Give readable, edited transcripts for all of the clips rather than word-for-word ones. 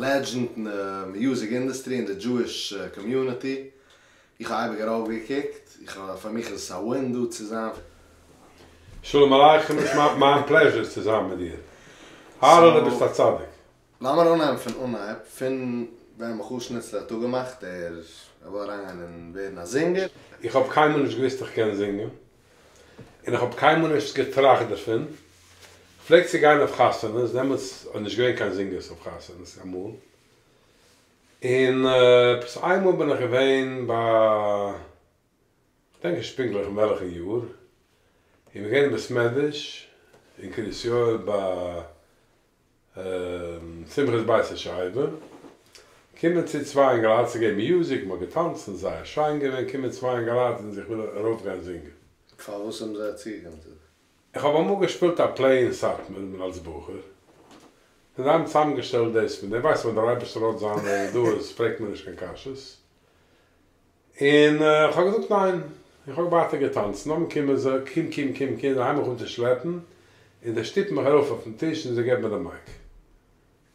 לעדזשענד אין די מיוזיק אינדוסטרי אין די דזשואיש קאמיוניטי, איך האב אייביג ארויפגעקוקט, איך האב פאר מיך איז עס א ווין דא צו זיין. שלום עליכם, עס איז מיין פלעזשער צו זיין מיט דיר. אהרעלע ביסט א צדיק. לאמיר אנהייבן פון אנהייב, פון ווען מיכאל שניצלער האט אפגעמאכט ער וויל אריינגיין און ווערן א זינגער. איך האב קיינמאל נישט געוויסט איך קען זינגען, און איך האב קיינמאל נישט געטראכט דערפון. כ'פלעג צו גיין אויף חתונות, דעמאלטס איז נישט געווען קיין זינגערס אויף חתונות אמאל, און עפעס איינמאל בין איך געווען ביי, כ'דענק נישט פונקטליך אין וועלכע יאר, און מ'איז געווען אין בית מדרש אין קרית יואל ביי שמחת בית השואבה, קומען צו צוויי אינגעלייט, ס'איז געווען מיוזיק, מ'האט געטאנצן, זייער שיין געווען, קומען צוויי אינגעלייט און זיי ווילן ארויפגיין זינגען. פארוואס האבן זיי צוגעקומען צו דיר? איך האב אמאל געשפילט א פלעי אין סאטמאר מיט אלס בחור, און זיי האבן צוזאמגעשטעלט דאס מיט דעם, ווייסט ווען דער אייבערשטער האט זיינע הודעות פרעגט מען נישט קיין קשיות, און איך האב געזאגט ניין, איך האב ווייטער געטאנצן, נאכדעם קומען זיי, קום קום קום קום, זיי הייבן מיך אן צו שלעפן, און זיי שטופן מיך ארויף אויפן טיש און זיי געבן מיר די מייק.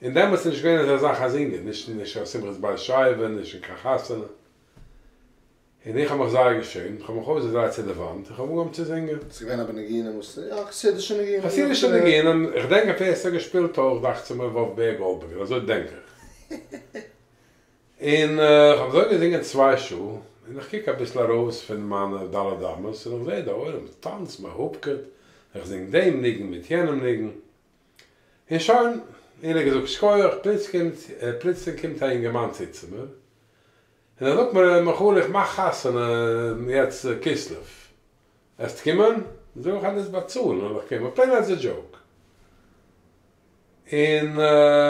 און דעמאלטס איז נישט געווען אזא זאך א זינגער, נישט נישט קיין שמחת בית השואבה, נישט אין קיין חתונה. און איך האב מיך זייער געשעמט, איך האב מיך אויסגעדרייט צו די וואנט, איך האב אנגעהויבן צו זינגען. ס'איז געווען אבער ניגונים וואס, יא, חסידישע ניגונים. חסידישע ניגונים, איך דענק ווער ס'האט געשפילט אויך, דאכט זיך מיר וואלף בער גאלדבערגער, אזוי דענק איך. און איך האב אזוי געזינגען צוויי שעה, און איך קוק אביסל ארויס פון מיינע ד' אמות, און איך זעה די עולם טאנצט, מען האפקעט, איך זינג דעם ניגון מיט יענעם ניגון, און שוין, איינער האט געזאגט שכוח, פלוצלינג קומט א אינגערמאן צו צו מיר, און ער זאגט מיר, מיכאל איך מאך חתונה יעצט כסלו, עסט קומען? זאג איך אז דו'סט באצאלן וועל איך קומען, פלעין עז א דזשאוק. און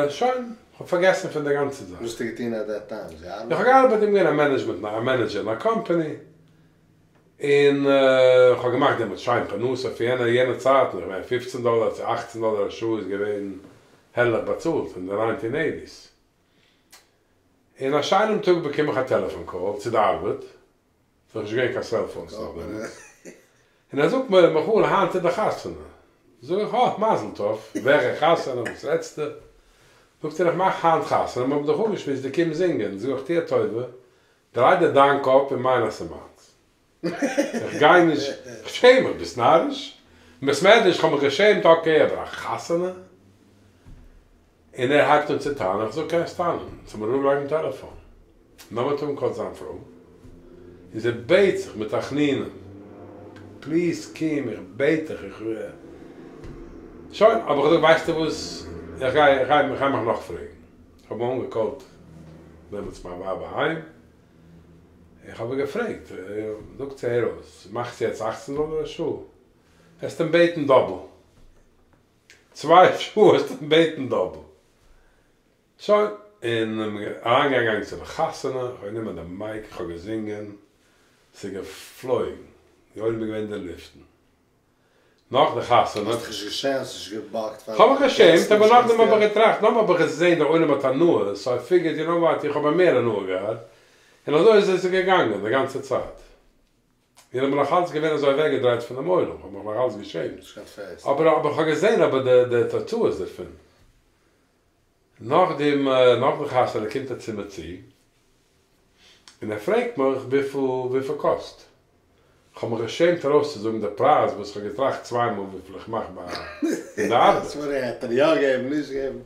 שוין, כ'האב פארגעסן פון די גאנצע זאך. וואס האסטו געטון עט דעט טיים? האסט געארבעט? איך האב געארבעט, איך בין געווען א מענעדזשמענט, א מענעדזשער אין א קאמפאני, און כ'האב געמאכט דעמאלטס שיין פרנסה פאר יענע יענע צייטן, איך מיין פופצן דאלער צו אכצן דאלער א שעה איז געווען הערליך באצאלט אין די ניינטין עיטיס. און א שיינעם טאג באקום איך א טעלעפאן קאל צו די ארבעט, ס'איז נאך נישט געווען קיין סעלפאונס נאך דעמאלטס, און ער זאגט מיר, מיכאל היינט איז די חתונה. זאג איך, אה, מזל טוב, וועלכע חתונה, וואס רעדסטו? זאגט ער, איך מאך היינט חתונה, מיר האבן דאך אפגעשמועסט דו קומסט זינגען, זאג איך, טו א טובה, דריי דיר דיין קאפ און מיין אז ס'איז מיינס. איך גיי נישט, איך שעם מיך, ביסט נאריש? אין בית מדרש, כ'האב מיך געשעמט, אקעי, אבער א חתונה? און ער הייבט אן צו טענה'ן, איך זאג קענסט טענה'ן, אונז האמיר אראפגעלייגט דעם טעלעפאן. נאכדעם האט אנגעקאלט זיין פרוי, און זי בעט זיך מיט תחנונים, פליז קום, איך בעט דיך, איך. שוין, האב איך געזאגט ווייסטו וואס, איך גיי, איך גיי, איך גיי מיך נאכפרעגן. איך האב אנגעקאלט דעמאלטס מיין ווייב אהיים, איך האב איר געפרעגט, זאגט זי הער אויס, מאכסט יעצט אכצן דאלער א שעה, וועסט אים בעטן דאבל. צוויי שעה וועסטו אים בעטן דאבל. שוין, און אריינגעגאנגען צו די חתונה, איך האב גענומען די מייק, איך האב געזינגען, ס'איז געפלויגן, די עולם איז געווען אין די לופטן. נאך די חתונה. האסט דיך נישט געשעמט? האסט נישט געבאגט פאר כ'האב מיך געשעמט, אבער נאכדעם האב איך געטראכט, נאכדעם האב איך געזען די עולם האט הנאה, סאו איי פיגערד יו נאו וואט, איך האב מער הנאה געהאט, און אזוי איז עס געגאנגען די גאנצע צייט. איך בין נאך אלץ געווען אזוי אוועקגעדרייט פונעם עולם, כ'האב מיך נאך אלץ געשעמט, אבער אבער כ'האב געזען אבער די די תוצאות דערפון. נאכדעם נאך די חתונה קומט ער צו מיר צו, און ער פרעגט מיך וויפיל וויפיל קאסט. כ'האב מיך געשעמט ארויסצוזאגן די פרייז וואס כ'האב געטראכט צוויי מאל וויפיל איך מאך ביי אין די ארבעט. וועט ער יא געבן נישט געבן.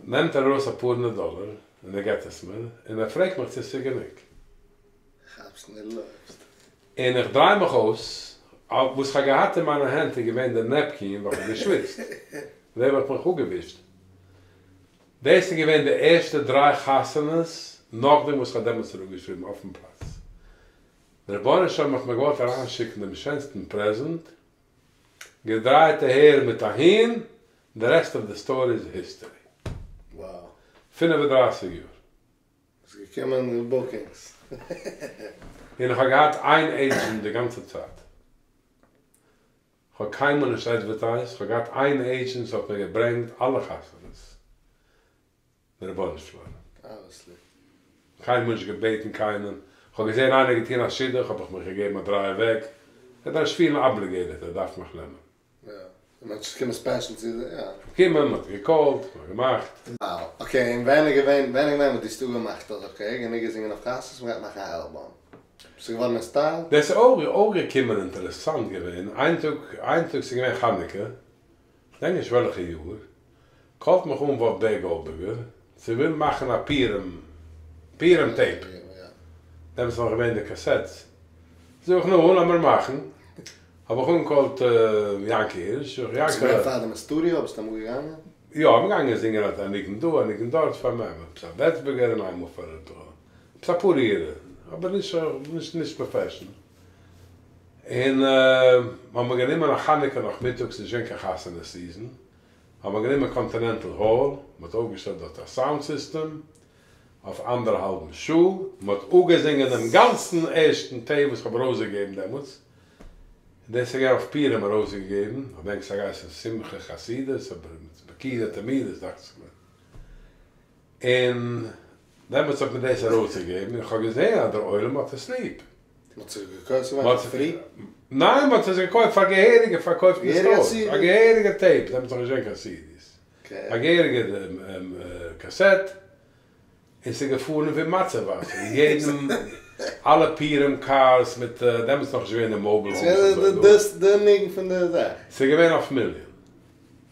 נעמט ער ארויס אפאר הונדערט דאלער און ער געט עס מיר, און ער פרעגט מיך צו ס'איז גענוג. כאפסט און דו לויפסט. און איך דריי מיך אויס, וואס כ'האב געהאט אין מיינע הענט איז געווען די נעפקין ווייל כ'האב געשוויצט, מיט דעם האב איך מיך אפגעווישט. דאס איז געווען די ערשטע דריי חתונות נאכדעם וואס כ'האב דעמאלטס אראפגעשריבן אויפן פלאץ. דער רבונו של עולם האט מיר געוואלט אריינשיקן דעם שענסטן פרעזענט, געדרייט אהער מיט אהין, די רעסט אוו די סטארי איז היסטערי. 35 יאר. ס'איז געקומען בוקינגס. און איך האב געהאט איין עידזשענט די גאנצע צייט. כ'האב קיינמאל נישט עדווערטייזט, כ'האב געהאט איין עידזשענט וואס האט מיר געברענגט אלע חתונות. דער רבונו של עולם. אבוויעסלי. קיינמאל נישט געבעטן קיינעם. כ'האב געזען איינער האט געטון א שידוך האב איך מיך געגעבן א דריי אוועק. ער דארף נישט פילן אבליגעיטעד ער דארף מיך נעמען. יא. מענטשן קומען ספעשל צו די, יא. געקומען, מ'האט געקאלט, מ'האט געמאכט. Wow, אקעי, און ווען איז געווען, ווען איז געווען וואס דו האסט אפגעמאכט אז אקעי, גענוג געזינגען אויף חתונות, מ'גייט מאכן א אלבום? ס'איז געווארן אין סטייל? דאס איז אויך אויך געקומען אינטערעסאנט געווען, איין טאג, איין טאג ס'איז געווען חנוכה, כ'דענק נישט וועלכע יאר, קאלט מיך אן וואלף בער גאלדבערגער, צו וויל מאכן א פורים, פורים טעיפ, דעמאלטס איז נאך געווען די קאסעטס, זאג איך נו לאמיר מאכן, האב איך אנגעקאלט יענקי הירש, זאג איך יענקי. ס'איז געווען פאר דעם אין סטודיאו, ביסט אמאל געגאנגען? יא, מ'איז געגאנגען זינגען א ניגון דא א ניגון דארט פאר מ עפעס א ווערצבערגער און איינמאל פאר עפעס אפאר אירע, אבער נישט נישט נישט פראפעשענעל. און האבן מיר גענומען א חנוכה נאכמיטאג, ס'איז נישט געווען קיין חתונה סיזען, האבן מיר גענומען קאנטינענטל האל, מ'האט אויפגעשטעלט דארט א סאונד סיסטעם אויף אנדערהאלבן שעה, מ'האט אפגעזינגען דעם גאנצן ערשטן טעיפ וואס כ'האב ארויסגעגעבן דעמאלטס, און דאס איז געווען אויף פורים ארויסגעגעבן, כ'דענק ס'האט געהייסן שמחה חסידות אבער מיט רקידה תמידות דאכט זיך מיר, און דעמאלטס האט מען דאס ארויסגעגעבן און כ'האב געזען אז דער עולם האט עס ליב. מ'האט זיך געקויפט ס'איז געווען פאר פרי? ניין מ'האט עס געקויפט פאר געהעריגע פארקויפט אין סטארס, א געהעריגע טעיפ, דעמאלטס נאך נישט געווען קיין סידיס, א געהעריגע קאסעט, און ס'איז געפארן ווי מצה וואסער, יעדן, אלע פורים קארס מיט, דעמאלטס נאך נישט געווען די מאביל האומס אזוי דא. די ניגון פון די זאך. ס'איז געווען אויף מיליאן.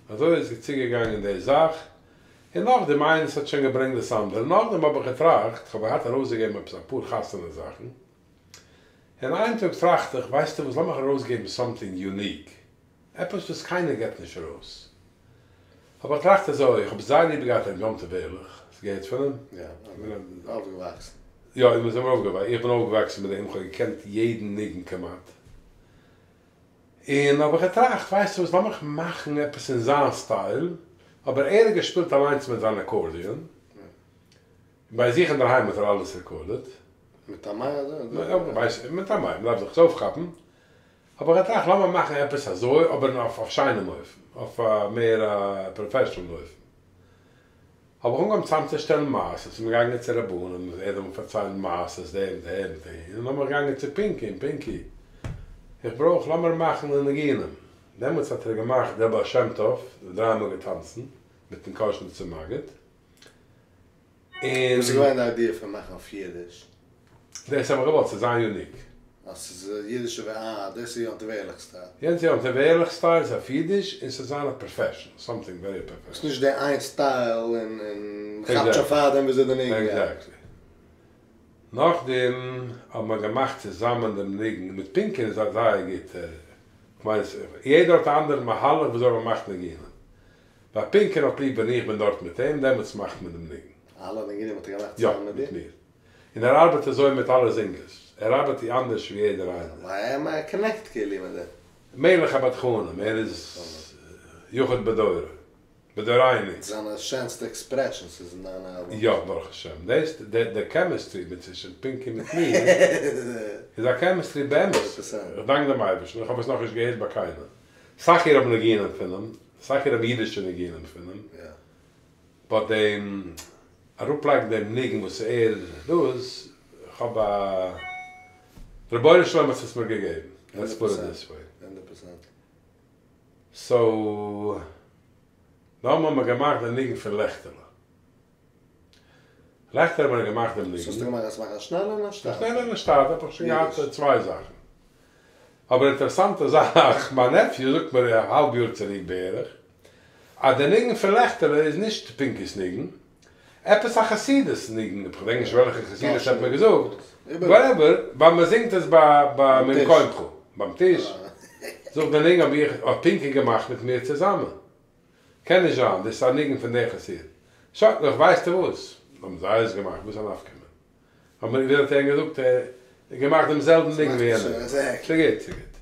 אזוי איז צוגעגאנגען די זאך, און נאכדעם איינס האט שוין געברענגט דאס אנדערע, נאכדעם האב איך געטראכט, כ'האב געהאט ארויסגעגעבן עפעס אפאר חתונה זאכן, און איין טאג טראכט איך, ווייסטו וואס, לאמיך ארויסגעבן סאמטינג יוניק, עפעס וואס קיינער געבט נישט ארויס. האב איך געטראכט אזוי, איך האב זייער ליב געהאט ר' יום טוב עהרליך, האסט געהערט פון אים? יא, אויפגעוואקסן. יא, מיר זענען אויפגעוואקסן, איך בין אויפגעוואקסן מיט אים, כ'האב געקענט יעדן ניגון כמעט. און האב איך געטראכט, ווייסטו וואס, לאמיך מאכן עפעס אין זיין סטייל, אבער ער האט געשפילט אליינס מיט זיין אקארדיאן, ביי זיך אינדערהיים האט ער אלעס רעקארדעד. מיט א מיי אזוי? ווייס איך, מיט א מיי, מ'דארף זיך עס אויפכאפן. האב איך געטראכט לאמיר מאכן עפעס אזוי, אבער אויף א שיינעם אופן, אויף א מער א פראפעשענעל אופן. האב איך אנגעהויבן צאמצושטעלן מעשות, און מ'געגאנגען צו רבנים, ער זאל מיר פארציילן מעשות, דעם דעם דעם, און לאמיר געגאנגען צו פינקי, און פינקי, איך ברויך, לאמיר מאכן די ניגונים. דעמאלטס האט ער געמאכט דער בעל שם טוב, דריי מאל געטאנצן, מיטן קאזשניצער מגיד. און. וואס איז געווען די איידיע פון מאכן אויף אידיש? דאס האב איך געוואלט ס'זאל זיין יוניק. אז ס'איז אידישע ווי אה דאס איז יום טוב עהרליך סטייל. יענץ איז יום טוב עהרליך סטייל איז אויף אידיש און ס'זאל זיין א פראפעשענעל, סאמטינג ווערי פראפעשענעל. ס'איז נישט די איין סטייל און און מ'כאפט שוין פארדעם וויאזוי די ניגון גייט. עקזעקטלי. נאכדעם האבן מיר געמאכט צוזאמען דעם ניגון מיט פינקי איז זייער גוט, כ'מיין יעדער האט א אנדערע מהלך וויאזוי מ'מאכט ניגונים. ביי פינקי האט ליב ווען איך בין דארט מיט אים, דעמאלטס מאכט מען דעם ניגון. אלע ניגונים האט ער געמאכט צוזאמען מיט דיר? יא, מיט מיר. און ער ארבעט אזוי מיט אלע זינגערס. ער ארבעט ווי אנדערש ווי יעדער איינער. ווייל ער קאנעקט כאילו מיט דיר. מלך הבדחנים, ער איז יחיד בדורו. בדורינו. זיינע שענסטע עקספרעשאנס איז אין דיינע אלבומס. יא, ברוך השם. דאס, די קעמיסטרי מיט צווישן פינקי מיט מיר, איז א קעמיסטרי באמת. איך דאנק דעם אייבערשטן, איך האב עס נאכנישט געהערט ביי קיינעם. סאך איך האב ניגונים פון אים, סאך איך האב אידישע ניגונים פון אים, באט דעם אראפלייגן דעם ניגון וואס ער דאס, כ'האב א, רבונו של עולם האט עס מיר געגעבן, לעטס פוט איט דיס וועי. סאו, נאכדעם האבן מיר געמאכט די ניגון פון לעכטעלע. לעכטעלע האבן מיר געמאכט דעם ניגון. סאו האסטו געמאכט אז מאכן א שנעלע און א שטאטע? א שנעלע און א שטאטע האב איך שוין געהאט צוויי זאכן. אבער אינטערעסאנטע זאך, מיין נעפיו זאגט מיר א האלב יאר צוריק בערך, אז די ניגון פון לעכטעלע איז נישט פינקי'ס ניגון, עפעס א חסידות ניגון, כ'געדענק נישט וועלכע חסידות האט מיר געזאגט, וואטעווער, ווייל מ'זינגט עס ביי ביי ממקומך, ביים טיש, זאגט די ניגון האב איך, האט פינקי געמאכט מיט מיר צוזאמען. קען נישט זיין, דאס איז א ניגון פון די חסיד. שוין, נאך ווייסטו וואס? האבן זיי עס געמאכט, וואס א נפקא מינה? האט מיר, ווי האט ער געזאגט, ער האט געמאכט דעם זעלבן ניגון ווי יענער. ס'גוט, ס'גוט.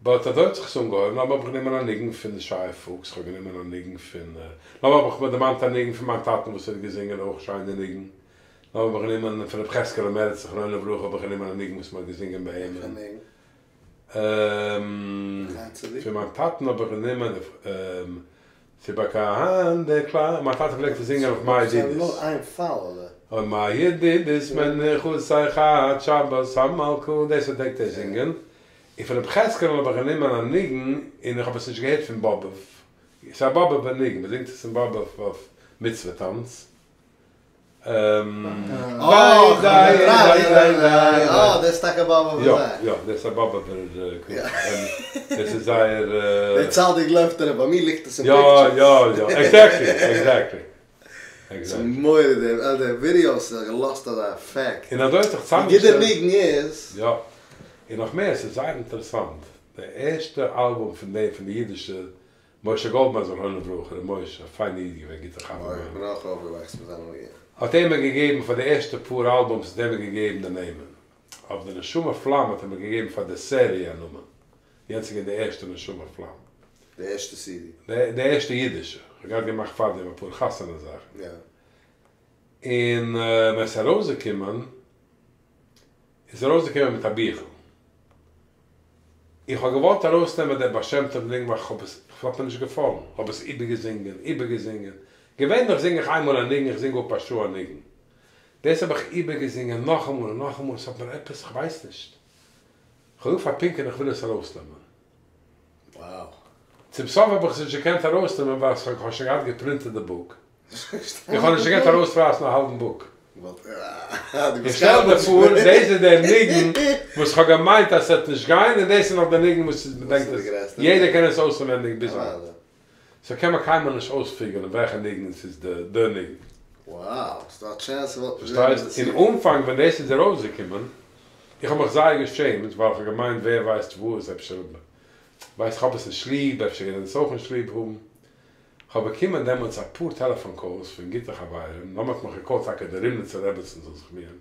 באט אזוי האט זיך עס אנגעהויבן, נאכדעם האב איך גענומען א ניגון פון שייע פוקס, כ'האב גענומען א ניגון פון, נאכדעם האב איך מיר דערמאנט א ניגון פון מיין טאטן וואס ער האט געזינגען אויך שיינע ניגון, נאכדעם האב איך גענומען פון ר' חזקאל'ע מערץ זכרונו לברכה האב איך גענומען א ניגון וואס מ'האט געזינגען ביי אים. פון מיין טאטן האב איך גענומען ס'באקאנט דער כלל, מיין טאטע פלעגט עס זינגען אויף מה ידידות. אוי מה ידידות מנוחתך עד שבת המלכה, דאס פלעגט ער זינגען, און פון ר' חזקאל'ן האב איך גענומען א ניגון און איך האב עס נישט געהערט פון באבוב, ס'איז א באבוב'ער ניגון, מ'זינגט עס אין באבוב אויף מצוה טאנץ. אה, דאס איז טאקע באבוב'ער יא, יא, דאס איז א באבוב'ער דאס איז זייער. דער צדיק לויפט ארום, ביי מיר ליגט עס אין פיקטשערס. יא, יא, יא, עקזעקטלי, עקזעקטלי. ס'איז מורא'דיג, די ווידיאוס האט געלאזט אזא עפעקט. און אזוי האט זיך צוזאמגעשטעלט. ווי גוט דער ניגון איז. יא. און נאך מער, ס'איז זייער אינטערעסאנט, די ערשטע אלבום פון די פון די אידישע, משה גאלדמאן זכרונו לברכה, ר' משה, א פיינע איד געווען, גוטע חבר מיינער. איך בין אויך אויפגעוואקסן מיט זיינע ניגונים. האט ער מיר געגעבן פאר די ערשטע פאר אלבומס האט ער מיר געגעבן די נעמען. אויף די נשמה פלאם האט ער מיר געגעבן פאר די סעריע א נאמען. יענץ איז געווען די ערשטע נשמה פלאם. די ערשטע סידי. די ערשטע אידישע. כ'האב געהאט געמאכט פארדעם אפאר חתונה זאכן. יא. און ווען ס'איז ארויסגעקומען, איז ארויסגעקומען מיט א ביכל. איך האב געוואלט ארויסנעמען דער בעל שם טוב ניגון ווייל כ'האב עס, ס'האט מיר נישט געפאלן. כ'האב עס איבערגעזינגען, איבערגעזינגען. געווענליך זינג איך איינמאל א ניגון, איך זינג אפ א שעה א ניגון. דאס האב איך איבערגעזינגען נאכאמאל און נאכאמאל, ס'האט מיר עפעס, כ'ווייס נישט. כ'האב געזאגט פאר פינקען איך וויל עס ארויסנעמען. Wow. צום סוף האב איך עס נישט געקענט ארויסנעמען ווייל כ'האב שוין געהאט געפרינטעט די בוק. איך האב נישט געקענט ארויסרייסן א האלבן בוק. און שטעל דיר פאר, דאס איז דער ניגון וואס כ'האב געמיינט אז ס'וועט נישט גיין, און דאס איז נאך דער ניגון וואס מ'דענקט אז יעדער קען עס אויסנווענדיג ביז היינט. סאו קען מען קיינמאל נישט אויספיגערן וועלכע ניגון ס'איז די ניגון. פארשטייסט? אין אנפאנג ווען דאס איז ארויסגעקומען, איך האב מיך זייער געשעמט ווייל איך האב געמיינט ווער ווייסט וואס, אפשר ווייסט איך האב עס נישט ליב, אפשר גייט עס אויך נישט ליב האבן. כ'האב באקומען דעמאלטס אפאר טעלעפאן קאלס פון גוטע חברים, נאכדעם האט מיך געקאלט טאקע די רימניצער רעבעצן זאל זיך מירן,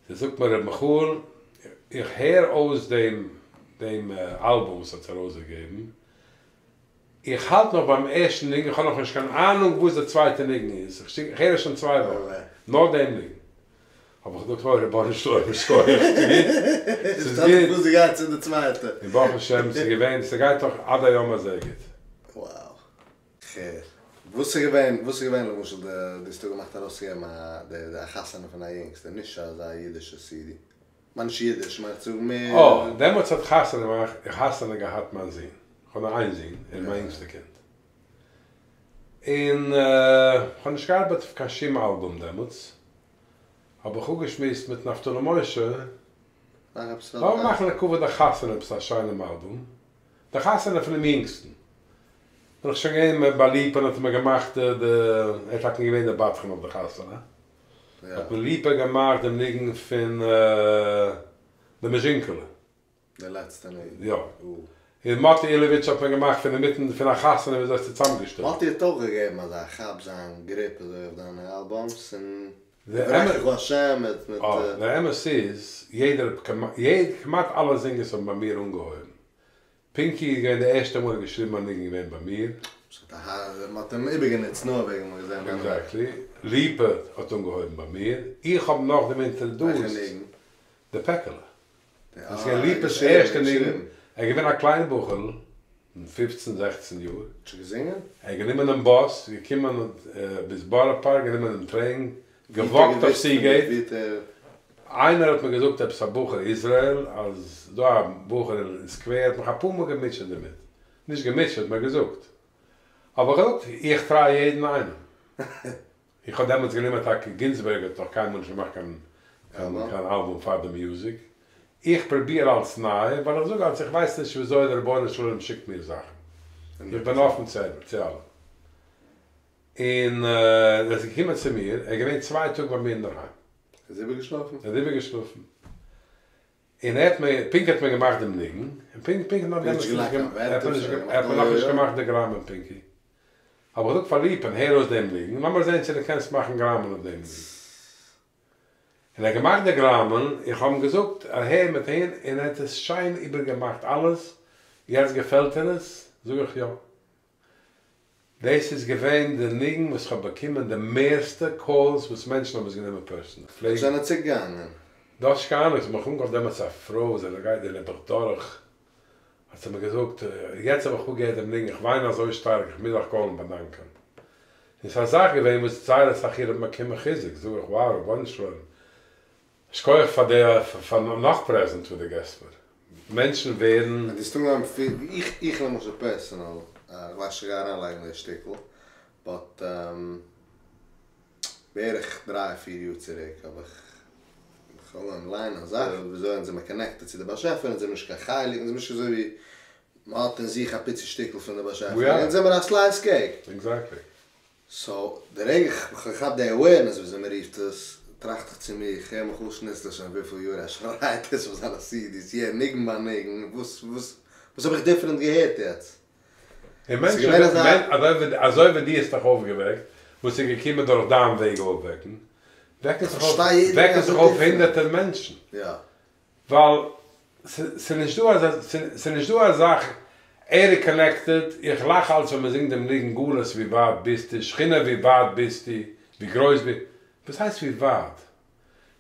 זי זאגט מיר ר' מיכאל איך הער אויס דעם דעם אלבום וואס האט ארויסגעגעבן, איך האלט נאך ביים ערשטן ניגון, איך האב נאכנישט קיין אהנונג וואס די צווייטע ניגון איז, איך הער עס שוין צוויי וואכן, נאר דעם ניגון. האב איך געזאגט אוי רבונו של עולם שכוח, ס'איז גוט, ס'איז גוט. וואס גייט צו די צווייטע. און ברוך השם ס'איז געווען, ס'גייט נאך עד היום הזה גוט. Wow. כ'הער. וואס איז געווען, וואס איז געווען למשל די, די האסטו געמאכט ארויסצוגעבן א, די, די א חתונה פון א יונגסטער, נישט אזא אידישע סידי. כ'מיין נישט אידיש, כ'מיין צו זאגן מער. אה, דעמאלטס האט חתונה געמאכט, חתונה געהאט מיין זון. כ'האב נאר איין זון, ער איז מיין יונגסטע קינד. און כ'האב נישט געארבעט אויף קיין שום אלבום דעמאלטס, האב איך אפגעשמועסט מיט נפתלי משה, לאמיר מאכן לכבוד די חתונה עפעס א שיינעם אלבום, די חתונה פונעם יונגסטן, בין איך שוין געווען ביי ליפא'ן האט ער מיר געמאכט די, ער איז טאקע געווען דער בדחן אויף די חתונה, האט מיר ליפא געמאכט דעם ניגון פון די מזשינקעלע. די לעצטע ניגון. יא. און מאטי אילאוויטש האט מיר געמאכט פון אינמיטן פון א חתונה ווי אזוי עס צוזאמגעשטעלט. מאטי האט אויך געגעבן אזא כאפ זיין גריפ אזוי אויף דיינע אלבומס און יברכך השם מיט מיט. אה, דער אמת איז, יעדער, כמעט אלע זינגערס האבן ביי מיר אנגעהויבן. פינקי איז געווען די ערשטע מאל ער האט געשריבן א ניגון געווען ביי מיר. מ'האט אים איבערגענוצט נאר וועגן מ'האט געזען דיין. עקזעקטלי. ליפא האט אנגעהויבן ביי מיר. איך האב נאכדעם אינטרעדוסט. וועלכע ניגון? די פעקעלע. דאס איז געווען ליפא'ס ערשטע ניגון, ער איז געווען א קליין בחור'ל, פופצן זעכצן יאר, האט שוין געזינגען? ער האט גענומען דעם באס, געקומען ביז בארא פארק, גענומען דעם טרעין, געוואקט אויף סיגעיט, איינער האט מיר געזאגט עפעס א בחור איזרעאל, אז דא א בחור אין סקווער האט מיך אפאר מאל געמוטשעט דערמיט, נישט געמוטשעט, נאר געזאגט, האב איך געזאגט איך טריי יעדן איינעם. איך האב דעמאלטס גענומען טאקע גינזבערג האט נאך קיינמאל נישט געמאכט קיין קיין אלבום פאר די מיוזיק, איך פרוביר אלס ניי, ווייל איך זאג אלס איך ווייס נישט וויאזוי דער רבונו של עולם שיקט מיר זאכן, איך בין אפן צו אלעם. און ער איז געקומען צו מיר, ער איז געווען צוויי טאג ביי מיר אינדערהיים. ער איז איבערגעשלאפן? ער איז איבערגעשלאפן. און ער האט מיר, פינקי האט מיר געמאכט דעם ניגון, און פינקי פינקי האט נאך דעמאלטס נישט, ער האט מיר נאכנישט געמאכט די גראמען פינקי. האב איך געזאגט פאר ליפא'ן, הער אויס דעם ניגון, לאמיר זען צו דו קענסט מאכן גראמען אויף דעם ניגון. און ער האט געמאכט די גראמען, איך האב אים געזאגט אהער מיט אהין, און ער האט עס שיין איבערגעמאכט אלעס, יעצט געפעלט דיר עס? זאג איך יא. דאס איז געווען די ניגון וואס כ'האב באקומען די מערסטע קאלס וואס מענטשן האבן עס גענומען פערסענעל. וואס זענען צוגעגאנגען? דאס איז קיין אנונג, ס'האט מיך אנגעקאלט דעמאלטס א פרוי זי גייט דיר נעבעך דורך, האט זי מיר געזאגט, יעצט האב איך אפגעהערט דעם ניגון, איך וויין אזוי שטארק, איך מוז אייך קאלן באדאנקען. און ס'איז א זאך געווען וואס זייער אסאך אירע האבן באקומען חיזוק, זאג איך, wow רבונו של עולם, שכוח פאר די פאר נאך פרעזענט וואס דו געסט מיר. מענטשן ווערן. און דו האסט אנגעהויבן פילן, איך איך למשל פערסענעל, איך ווייס נישט איך גיי אריינלייגן די שטיקל, באט בערך דריי פיר יאר צוריק האב איך איך אנגעהויבן ליינען זאכן וויאזוי אונז זעמער קאנעקטעד צו די באשעפער, אונז זעמער נישט קיין חלק, אונז זעמער נישט אזוי ווי מ'האט אין זיך א פיצי שטיקל פון די באשעפער, אונז זעמער א סלייס קעיק. עקזעקטלי. סאו די רגע איך האב געכאפט די אווערנעס וויאזוי מען רופט עס, טראכט איך צו מיר, איך הער מיכאל שניצלער שוין וויפיל יאר ער שרייט עס אויף זיינע סידיס, יעדע ניגון ביי ניגון, וואס וואס וואס האב איך דיפרענט געהערט יעצט? און ס'איז געווען אזא. אזוי ווי דו האסט דיך אויפגעוועקט, וואס איז געקומען דורך דיין וועג אויפוועקן, וועקן זיך אויף וועקן זיך אויף הונדערטער מענטשן. יא. ווייל ס'נישט דא אזא ס'נישט דא א זאך ער איז קאנעקטעד, איך לאך אלץ ווען מ'זינגט דעם ניגון גלות ווי ווייט ביסטו, שכינה ווי ווייט ביסטו, ווי גרויס ביסטו, וואס הייסט ווי ווייט?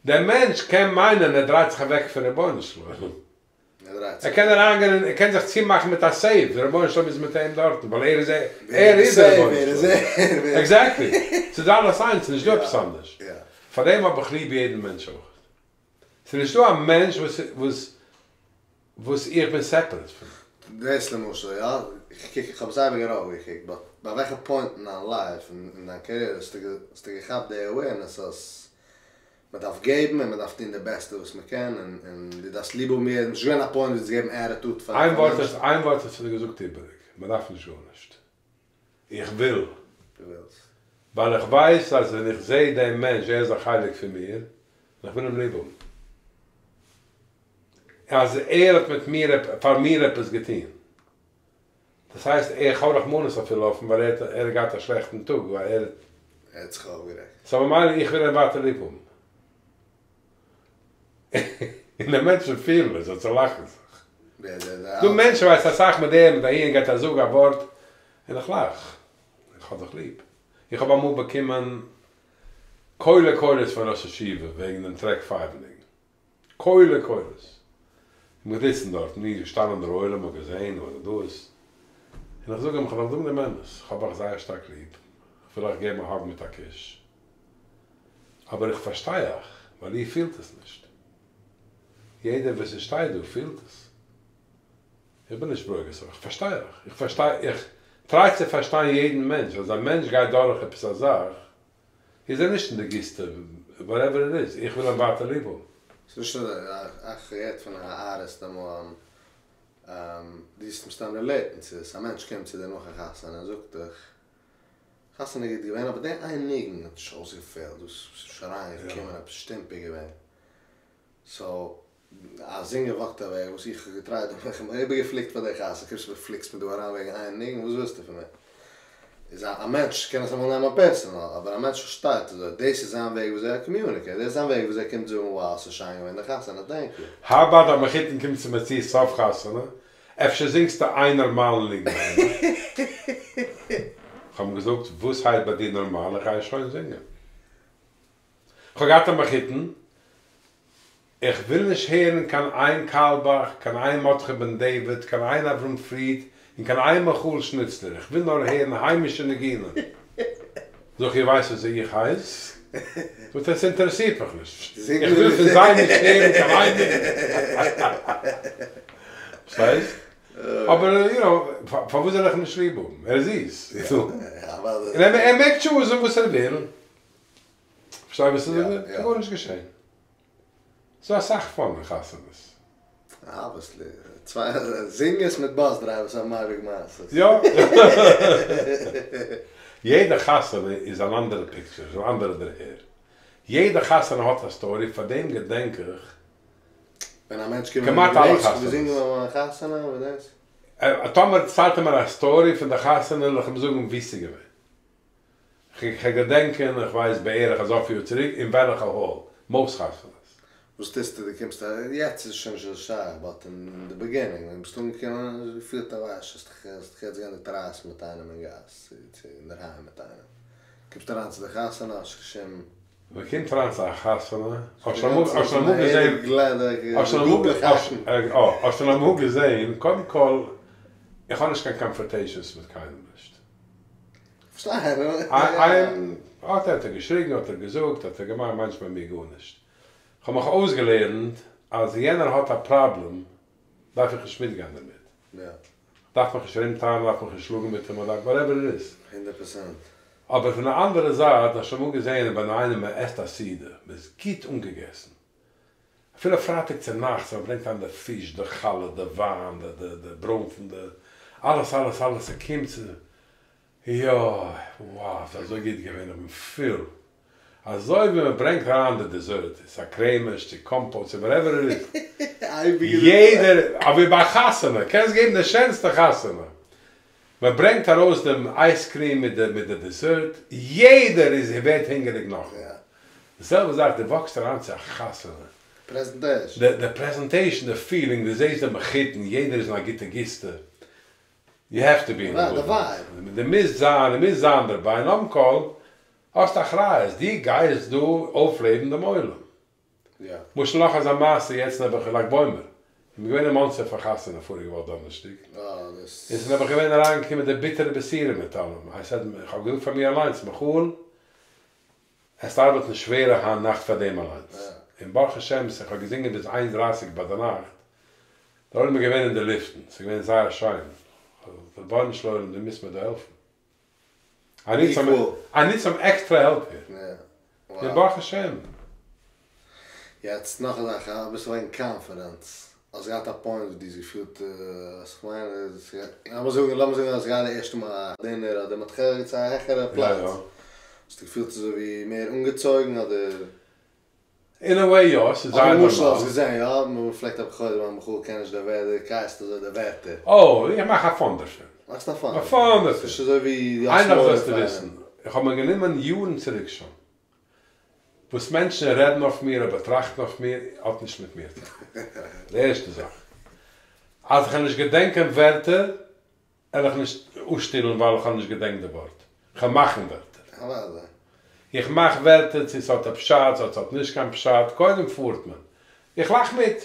דער מענטש קען מיינען ער דרייט זיך אוועק פון רבונו של עולם, ער קען אריינגיין אין ער קען זיך צומאכן מיט א סעיף, דער רבונו של עולם איז מיט אים דארטן ווייל ער איז ער איז דער רבונו של עולם, עקזעקטלי, ס'איז אלעס איינס ס'נישט דא עפעס אנדערש, פארדעם האב איך ליב יעדן מענטש אויך. ס'איז נישט דא א מענטש וואס וואס וואס איך בין סעפערעט פון. דאס למשל יא, איך קוק איך האב עס אייביג ארויפגעקוקט באט ביי וועלכע פוינט אין דיין לייף אין דיין קעריער האסטו האסטו געכאפט די אווערנעס אז מ'דארף געבן און מ'דארף טון די בעסטע וואס מ'קען און און דו דארפסט ליב האבן יעדן, ס'נישט געווען א פוינט ווי דו האסט געגעבן עטיטוד פאר איין ווארט האסט איין ווארט האסטו געזאגט איבעריג, מ'דארף נישט גארנישט. איך וויל. דו ווילסט. ווייל איך ווייס אז ווען איך זעה דעם מענטש, ער איז א חלק פון מיר, און איך וויל אים ליב האבן. אז ער האט מיט מיר, פאר מיר עפעס געטון. דאס הייסט, איך האב רחמנות אפילו אויף אים, ווייל ער האט, ער האט געהאט א שלעכטן טאג, ווייל ער האט. ער האט זיך אויפגערעגט. סאו ממילא איך וויל אים ווייטער ליב האבן. און די מענטשן פילן עס, זיי צולאכן זיך. דא מענטשן ווייסט אסאך מיט דעם מיט אהין גייט א זאג א ווארט און איך לאך. איך האב דיך ליב. איך האב אמאל באקומען קולי קולות פון ראש ישיבה וועגן דעם טרעק פייוו ניגון. קולי קולות. איך בין געזיצן דארט און איז געשטאנען דער עולם האט געזעהן וואס דא איז. און איך זאג אים איך וועל אייך זאגן דעם אמת איך האב אייך זייער שטארק ליב. איך וויל אייך געבן א האג מיט א קוש. אבער איך פארשטיי אייך, ווייל איר פילט עס נישט. יעדער וואס עס שטייט דא פילט עס. איך בין נישט ברוגז אויף אייך, איך פארשטיי אייך. איך פארשטיי, איך טריי צו פארשטיין יעדן מענטש, אז א מענטש גייט דורך עפעס א זאך, איז ער נישט אין די גיסטע, וואטעווער איט איז, איך וויל אים ווייטער ליב האבן. ס'איז נישט אזוי, איך געהערט פון א ארטיסט אמאל, דו וועסט מסתם רילעיטן צו עס, א מענטש קומט צו דיר נאך א חתונה און זאגט דיך, חתונה גוט געווען אבער די איין ניגון האט נישט אויסגעפעלט דאס איז נישט אריין געקומען עפעס שטומפיג געווען סאו א זינגער וואקט אוועק וואס איך האב געטרייט איך האב מיך איבערגעפליקט פאר די חתונה קומסט מיר פליקסט מיר דא אריין וועגן איין ניגון וואס ווילסטו פון מיר איז א מענטש קען עס אמאל נעמען פערסענאל אבער א מענטש פארשטייט אזוי דאס איז זיין וועג וויאזוי ער קאמיוניקעט דאס איז זיין וועג וויאזוי ער קומט זאגן wow ס'איז שיין געווען די חתונה טענק יו. האו אבאוט א מחותן קומט צו מיר צו סוף חתונה אפשר זינגסטו איין נארמאלן ניגון ביי מיר? כ'האב אים געזאגט, וואס הייסט ביי דיר נארמאל? איך גיי שוין זינגען. כ'האב געהאט א מחותן, איך וויל נישט הערן קיין איין קארלבאך, קיין איין מרדכי בן דוד, קיין איין אברהם פריד, און קיין איין מיכאל שניצלער, איך וויל נאר הערן היימישע ניגונים. זאג איך, איר ווייסט וויאזוי איך הייס? זאגט ער, עס אינטערעסירט מיך נישט, איך וויל פון זיי נישט הערן קיין איין ניגון. פארשטייסט? אבער יו נאו, פארוואס זאל איך אים נישט ליב האבן? ער איז זיס. און ער מעג טשוזן וואס ער וויל. פארשטייסט וואס איך זאג? ס'איז גארנישט געשען. ס'דא אסאך פאן אין חתונות. אבוויעסלי. צוויי זינגערס מיט באס דרייווערס האבן אייביג מעשות. יא. יעדע חתונה איז אן אנדערע פיקטשער, איז אן אנדערע דערהער. יעדע חתונה האט א סטארי, פארדעם געדענק איך ווען א מענטש קומט כמעט אלע חתונות. געזינגען ביי מיין חתונה אדער דאס? טאמער דערציילט ער מיר א סטארי פון די חתונה וועל איך אים זאגן וואו ס'איז געווען. כ'קען געדענקען, איך ווייס בערך אזויפיל יאר צוריק, אין וועלכע האל, מאוסט חתונות. וואס טוסטו דו קומסט אריין, יעצט איז שוין נישט אזוי שייך, באט אין די ביגינינג ווען ביסט אנגעקומען האסט געפילט א ווייסט האסט דיך האסט דיך יעצט געענדיגט רייסן מיט איינעם אין גאס, צו אינדערהיים מיט איינעם, קומסט אריין צו די חתונה האסט קיין שום. מען קומט אריין צו א חתונה, האסט שוין אמאל האסט שוין אמאל געזען, האסט שוין אמאל האסט שוין אמאל געזען, קודם כל איך האב נישט קיין קאנפראנטעישאנס מיט קיינעם נישט. האט ער געשריגן, האט ער געזאגט, האט ער געמאכט, מיינט נישט ביי מיר גארנישט. כ'האב מיך אויסגעלערנט אז יענער האט א פראבלעם. דארף איך נישט מיטגיין דערמיט. דארף מיך נישט ארום טענה'ן, דארף מיך נישט שלאגן מיט אים, אדער וואטעווער איט איז. הונדערט פראצענט. אבער פון די אנדערע זייט, האסט שוין אמאל געזען ווען איינער מען עסט א סעודה, מען איז גוט אנגעגעסן, אפילו פרייטאג צו נאכטס, מען ברענגט אריין די פיש, די חלה, די וויין, די די די ברוינפן, די אלעס אלעס אלעס, ס'קומט צו, יא, wow, ס'איז אזוי גוט געווען, איך בין פול. אזוי ווי מען ברענגט אריין די דעזערט, ס'איז א קרעמיש, צו קאמפאוט, צו וואטעווער איט איז, יעדער, אווי ביי א חתונה, קענסט געבן די שענסטע חתונה, מען ברענגט ארויס דעם אייז קריעם מיט די מיט די דעזערט, יעדער איז ווערט הונגעריג נאכדעם. די זעלבע זאך, דו וואקסט אריין צו א חתונה, די פרעזענטעישן, די פילינג, דו זעסט די מחותן, יעדער איז אין א גוטע גיסטע, יו העוו טו בי אין די גוד מוד, דו מוזט זיין, דו מוזט זיין דערביי, און קודם כל האסט אחריות, דו גייסט דא אויפלעבן דעם עולם. למשל נאך אזא מעשה יעצט נעבעך אין לג בעומר, איך בין געווען אין מאנסי אויף א חתונה פאריגע וואך דאנערשטאג, און ס'איז נעבעך געווען אריינגעקומען די ביטערע בשורה מיט אלעם, איי סעד, איך האב געזאגט פאר מיר אליינס, מיכאל, עסט ארבעטן שווערער היינט נאכט פאר דעם אליינס, און ברוך השם איך האב געזינגען ביז איינס דרייסיג ביי די נאכט, דער עולם איז געווען אין די לופטן, ס'איז געווען זייער שיין, רבונו של עולם דו מוזט מיר דא העלפן, איי ניד סאם איי ניד סאם עקסטרע העלפ היער, און ברוך השם. יעצט נאך א זאך, אביסל וועגן קאנפידענס, האסט געהאט א פוינט וואס דו האסט געפילט אז כ'מיין לאמיר זאגן לאמיר זאגן אז געהאט די ערשטע מאל א דינער אדער מ'האט דיך צו א העכערע פלאץ, האסטו געפילט אזוי ווי מער אנגעצויגן אדער? אין א וועי יא, ס'איז זייער נארמאל. למשל האסט געזען יא, מ'פלעגט אויף חודש מיין בחור קען נישט די ווערטער, קייסט אזוי די ווערטער. אוי, איך מאך א פאן דערפון. מאכסט א פאן? א פאן דערפון. ס'נישט אזוי ווי איין זאך זאלסטו וויסן, איך האב מיר גענומען יארן צוריק שוין, וואס מענטשן רעדן אויף מיר אדער טראכטן אויף מיר האט נישט מיט מיר צו טון. די ערשטע זאך. אז איך וועל נישט געדענקען ווערטער, וועל איך נישט אפשטילן ווייל איך האב נישט געדענקט די ווארט. כ'וועל מאכן ווערטער. אוודאי. איך מאך ווערטער צו ס'האט א פשט צו ס'האט נישט קיין פשט, קודם פארט מען. איך לאך מיט.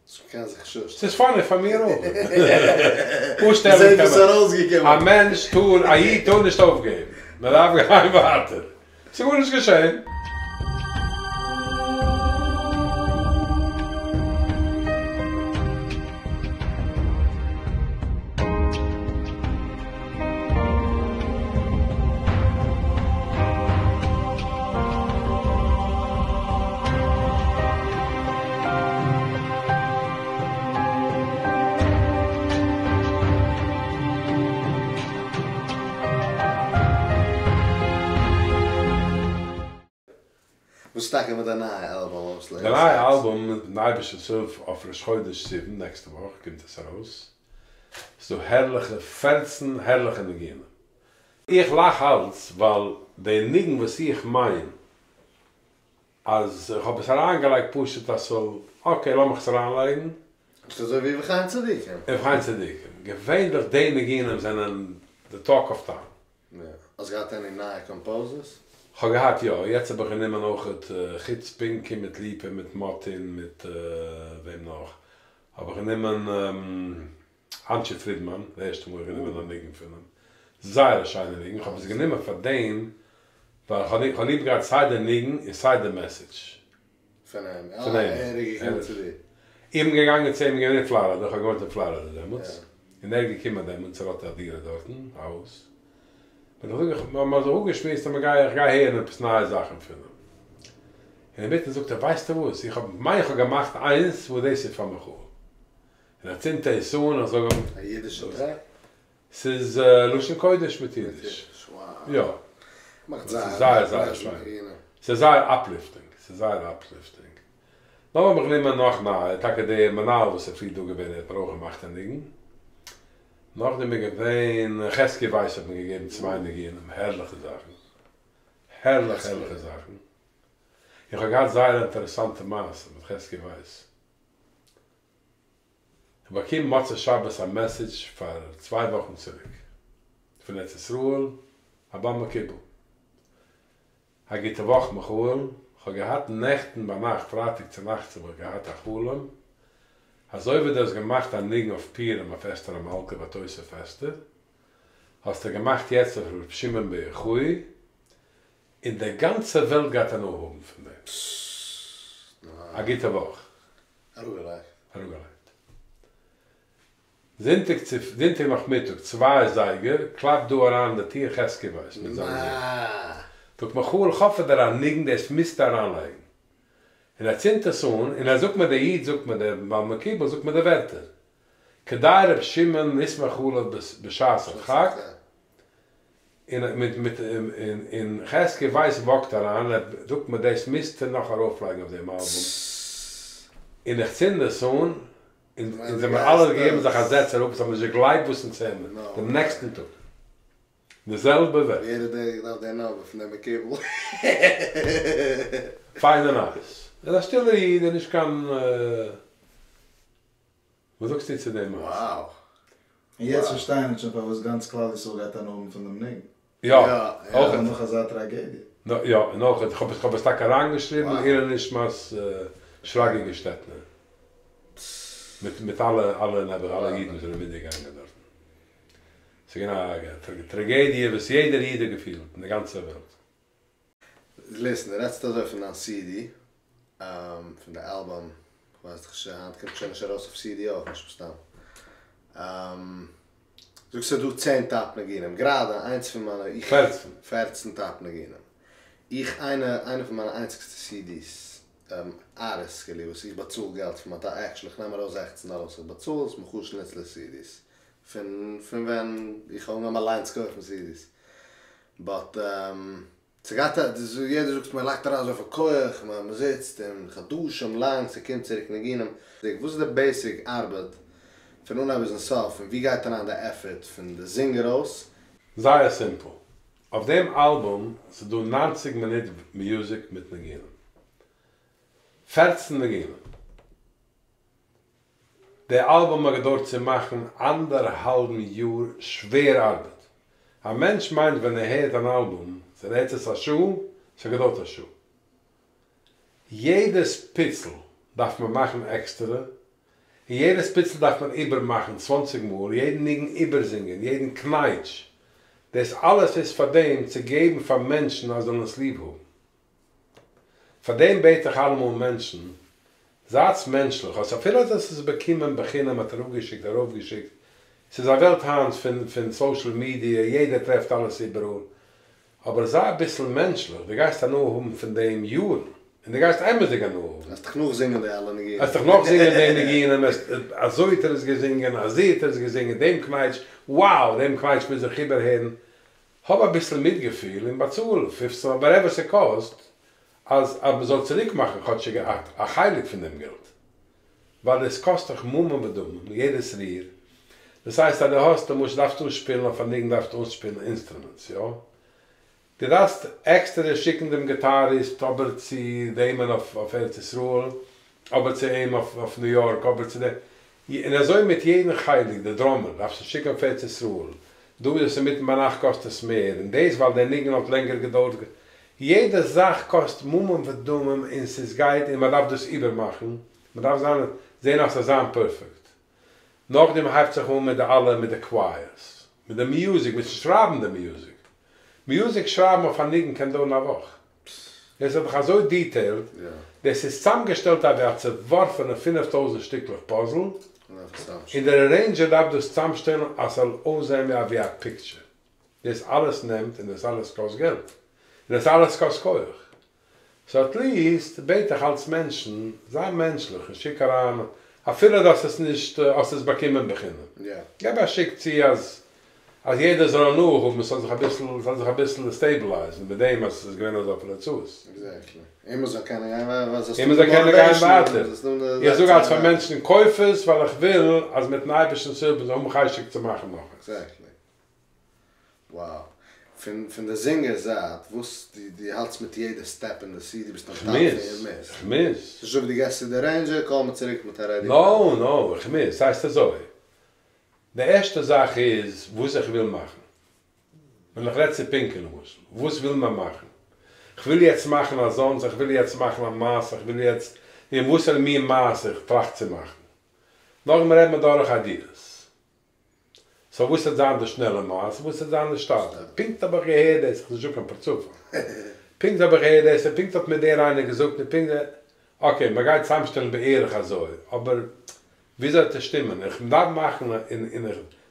ס'קען זיך נישט. ס'איז פאני פאר מיר אויך. אפשטעלן קען מען. א מענטש טאר, א איד טאר נישט אויפגעבן. מען דארף גיין ווייטער. ס'איז גארנישט געשען. וואס איז טאקע מיט די נייע אלבום אויף די נייע אלבום מיטן אייבערשטנ'ס הילף אויף ראש חודש סיוון נעקסטע וואך קומט עס ארויס, ס'דא הערליכע פערצן הערליכע ניגונים, איך לאך אלץ ווייל די ניגון וואס איך מיין אז איך האב עס אריינגעלייגט פשוט אז ס'זאל, אקעי לאמיך עס אריינלייגן. ס'איז אזוי ווי ובכן צדיקים. ובכן צדיקים. געווענליך די ניגונים זענען די טאלק אוו טאון. יא. האסט געהאט עני נייע קאמפאוזערס? כ'האב געהאט יא. יעצט האב איך גענומען אויכעט חוץ פינקי מיט ליפא מיט מאטין מיט וועם נאך האב איך גענומען אנטשי פרידמאן די ערשטע מאל איך גענומען א ניגון פון אים. זייער א שיינע ניגון. כ'האב עס גענומען פאר דעם ווייל כ'האב ליב געהאט סיי די ניגון און סיי די מעסעדזש. פון אים? אה, ער איז געקומען צו דיר? איך בין געגאנגען צו אים, געווען אין פלארידע, איך האב געוואוינט אין פלארידע דעמאלטס, און ער איז געקומען דעמאלטס, ער האט א דירה דארטן, א הויז, בין איך זאג איך, מ'האט זיך אפגעשמועסט אז מ'גיי, איך גיי הערן עפעס נייע זאכן פון אים, און אינמיטן זאגט ער, ווייסטו וואס, איך האב, מיין איך האב געמאכט איינס וואס דאס איז פאר מיכאל, און ער צינדט עס אן, איך זאג אים, א אידישע טרעק? ס'איז לשון קודש מיט אידיש. יא. ס'איז זייער זייער שיין. ס'איז זייער אפליפטינג. ס'איז זייער אפליפטינג. נאך האב איך גענומען נאך נייע, טאקע דער מנהל וואס איז פריער דא געווען ער האט מיר אויך געמאכט א ניגון. נאכדעם איז געווען חזקי ווייס האט מיר געגעבן צוויי ניגונים, הערליכע זאכן. הערליך הערליכע זאכן. איך האב געהאט זייער א אינטערעסאנטע מעשה מיט חזקי ווייס. כ'באקום מוצאי שבת א מעסעדזש פאר צוויי וואכן צוריק פון ארץ ישראל, א בעל מקובל. א גוטע וואך מיכאל, כ'האב געהאט נעכטן ביינאכט פרייטאג צונאכטס האב איך געהאט א חלום אזוי ווי דו האסט געמאכט א ניגון אויף פורים אויף אסתר המלכה ותוסף אסתר האסטו געמאכט יעצט אויף ר' שמעון בר יוחאי און די גאנצע וועלט גייט הנאה האבן פון דעם. א גוטע וואך. אראפגעלייגט. אראפגעלייגט. זונטאג צו זונטאג נאכמיטאג צוויי אזייגער קלאפט דא אריין אין די טיר חזקי ווייס מיט זיין זון. זאגט מיכאל כ'האב פאר דיר א ניגון דאס מוזטו אריינלייגן. און ער צינדט עס אן און ער זאגט מיר דער איד זאגט מיר דער בעל מקובל זאגט מיר די ווערטער כדאי ר' שמעון לסמוך עליו בשעת הדחק און מיט מיט און חזקי ווייס וואקט אריין און ער זאגט מיר דאס מוזטו נאך ארויפלייגן אויף דעם אלבום און איך צינד עס אן און אונז האמיר אלע געגעבן זיך א זעץ אראפ אונז האבן נישט געגלייבט וואס אונז הערן דעם נעקסטן טאג די זעלבע ווערטער. ווער איז דער? איך דארף דער נאמבער פון דעם מקובל. פיינע נייעס. ער איז א שטילער איד, ער איז נישט קיין. וואס זאגסטו צו דעם מעשה? Wow. און יעצט פארשטייען אונז שוין פארוואס גאנץ כלל ישראל גייט הנאה האבן פון דעם ניגון. יא, אויך. נאך אזא טראגעדיע. יא, און אויך, איך האב עס טאקע אריינגעשריבן לעילוי נשמת שרגי געשטעטנער. מיט מיט אלע אלע נעבעך אלע אידן וואס זענען מיטגעגאנגען דארטן. ס'איז געווען א טראגעדיע וואס יעדער איד האט געפילט אין די גאנצע וועלט. ליסן, דו רעדסט אזוי פון דיין סידי, פון די אלבום, כ'ווייס דאך נישט, היינט קומט שוין נישט ארויס אויף סידי אויך נישט מסתם. זאגסט ס'איז דא צען טאפ ניגונים, גראדע איינס פון מיינע, איך, פערצן. פערצן טאפ ניגונים. איך, איינע, איינע פון מיינע איינציגסטע סידיס, ארטיסט כאילו, וואס איך באצאל געלט פון מיין טאש, עקטשעלי איך נעם ארויס זעכצן דאלער וואס איך באצאל, איז מיכאל שניצלער סידיס. פון פון ווען איך האב אנגעהויבן אליינס קויפן סידיס. באט ס'גייט א, יעדער זאגט מען לייגט אריין אזויפיל כח, מען זיצט און חדשים לאנג ס'קומט צוריק ניגונים. וואס איז די בעיסיק ארבעט פון אנהייב ביזן סוף און ווי גייט אריין די עפערט פון די זינגער אויס? זייער סימפל. אויף דעם אלבום ס'איז דא ניינציג מינוט מיוזיק מיט ניגונים. פערצן ניגונים. די אלבום האט געדוירט צו מאכן אנדערהאלבן יאר שווער ארבעט. א מענטש מיינט ווען ער הערט אן אלבום, ער הערט עס א שעה, ס'האט געדוירט א שעה. יעדעס פיצל דארף מען מאכן עקסטערע, און יעדעס פיצל דארף מען איבערמאכן צוואנציג מאל, יעדן ניגון איבערזינגען, יעדן קנייטש. דאס אלעס איז פאר דעם צו געבן פאר מענטשן אז זאלן עס ליב האבן. פאר דעם בעט איך אלעמאל מענטשן, זייטס מענטשליך, אז אפילו אז עס איז באקומען בחינם האט אראפגעשיקט ארויפגעשיקט, ס'איז א וועלט היינט פון פון סאושעל מידיע, יעדער טרעפט אלעס איבעראל, אבער זיי אביסל מענטשליך, דו גייסט הנאה האבן פון דעם יארן, און דו גייסט אמת'דיג הנאה האבן. וועסט דיך נאכזינגען די אלע ניגונים. וועסט דיך נאכזינגען די ניגונים, אזוי האט ער עס געזינגען, אזוי האט ער עס געזינגען, דעם קנייטש, wow, דעם קנייטש מוז איך איבערהערן, האב אביסל מיטגעפיל און באצאל פופצן וואטעווער ס'קאסט אז אז מ'זאל צוריק מאכן כאטשיג א חלק פון דעם געלט ווייל עס קאסט דיך ממון ודמים יעדעס ריר דאס הייסט אז דו האסט למשל דארפסט אנשפילן אויף א ניגון דארפסטו אנשפילן אינסטרומענטס יא? דו דארפסט עקסטערע שיקן דעם גיטאריסט אבער צו דעמען אויף ארץ ישראל, אבער צו אים אויף ניו יארק, אבער צו דעם, און אזוי מיט יעדן חלק, די דראמער דארפסטו שיקן אויף ארץ ישראל, דא איז עס אינמיטן ביינאכט קאסט עס מער, און דאס ווייל דער ניגון האט לענגער געדויערט, יעדע זאך קאסט ממון ודמים און ס'איז גייט און מ'דארף דאס איבערמאכן, מ'דארף זיין זען אז ס'זאל זיין פערפעקט. נאכדעם הייבט זיך אן מיט די אלע מיט די קווייערס, מיט די מיוזיק, מיטן שרייבן די מיוזיק. מיוזיק שרייבן אויף א ניגון קען דויערן א וואך. דאס איז דאך אזוי דיטעילד, דאס איז צאמגעשטעלט אווי א צעווארפענע פינף טויזנט שטיקלעך פאזל, און דער ארעינדזשער דארף דאס צאמשטעלן אז ס'זאל אויסזען ווי אווי א פיקטשער. דאס אלעס נעמט און דאס אלעס קאסט געלט. און דאס אלעס קאסט כח. סאו עטליעסט בעט איך אלץ מענטשן, זיי מענטשליך און שיק אריין, אפילו דו האסט עס נישט, האסט עס באקומען בחינם, געב א שיק צו אז אז יעדער זאל הנאה האבן, ס'זאל זיך אביסל, ס'זאל זיך אביסל סטעיבילייזן מיט דעם אז עס איז געווען אזויפיל הוצאות. עקזעקטלי. און מ'זאל קענען גיין ווייטער. און מ'זאל קענען גיין ווייטער. איך זאג אלץ פאר מענטשן, קויף עס ווייל איך וויל אז מיטן אייבערשטנ'ס הילף מ'זאל האבן חשק צו מאכן נאך עס. עקזעקטלי. Wow. פון פון די זינגער זייט, וואס דו דו האלטסט מיט יעדע סטעפ אין די סידי, ביסט אן טאפ פון כ'מוז, מוז. כ'מוז. ס'נישט אזוי ווי דו געסט צו די ארעינדזשער, קאל מיר צוריק מיט א רעדי. נאו נאו, כ'מוז. ס'הייסט אזוי, די ערשטע זאך איז וואס איך וויל מאכן. ווען איך רעד צו פינקי למשל, וואס וויל מען מאכן? כ'וויל יעצט מאכן אזאנס, איך וויל יעצט מאכן א מעשה, איך וויל יעצט, און וואסערע מין מעשה איך טראכט צו מאכן. נאכדעם רעד מען דורך איידיעס. סאו וואס וועט זיין די שנעלע מעשה, וואס וועט זיין די שטאטע? פונקט האב איך געהערט דאס, איך זאג נישט קיין פרצופים. פונקט האב איך געהערט דאס, און פונקט האט מיר דער איינער געזאגט, און פונקט, אקעי, מען גייט צוזאמשטעלן בערך אזוי, אבער. וויאזוי וועט עס שטימען? איך דארף מאכן אין אין